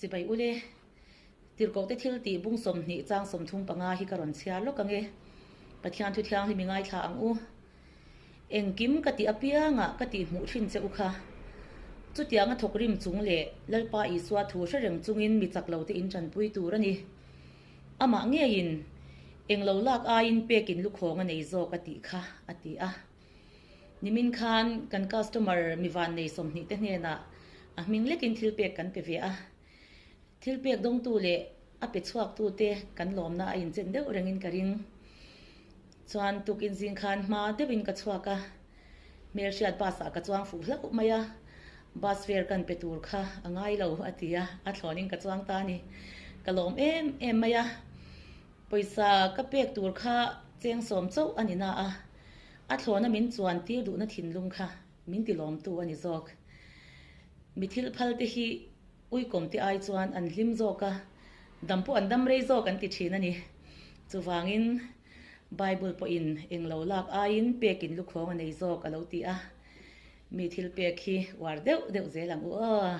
Chibai ule, Tirhkohte thil tih bung 20 chang 35 hi ka rawn chhiar lawk ang e. Pathian thu thianghlim i ngaithla ang u. Engkim ka tih apiangah ka tih hmuh thin che u kha. Chutianga thawk rim chung leh Lalpa Isua thu hre reng chungin mi chak lo te in tanpui tur a ni. Amah ngeiin englo lak aiin pekin lukhawng a nei zawk a tih kha a ti a. Nimin khan kan customer mi vannei 20 te hnenah a hming lekin thil pek kan pe ve a. Thil pek dawngtu leh a pe chhuaktu te kan lawmna a inchen deuh rengin ka ring. Chuan tukin zing khan hma deuhin ka chhuak a, hmelhriat bus ah ka chuang fuh hlauh mai a, bus fare kan pe tur kha a ngai lo a ti a, a thlawnin ka chuang ta a ni. Ka lawm em em mai a, pawisa ka pek tur kha cheng sawm chauh a ni na a, a thlawna min chuan tir duhna thinlung kha min ti lawmtu a ni zawk. Mi thil phal te hi uikawm te ai chuan an hlim zawk a, dam pawh an dam rei zawk an ti thin a ni. Chuvangin Bible pawhin englo lak aiin pekin lukhawng a nei zawk a lo ti a, mi thil pek hi uar deuh deuh zel ang u aw.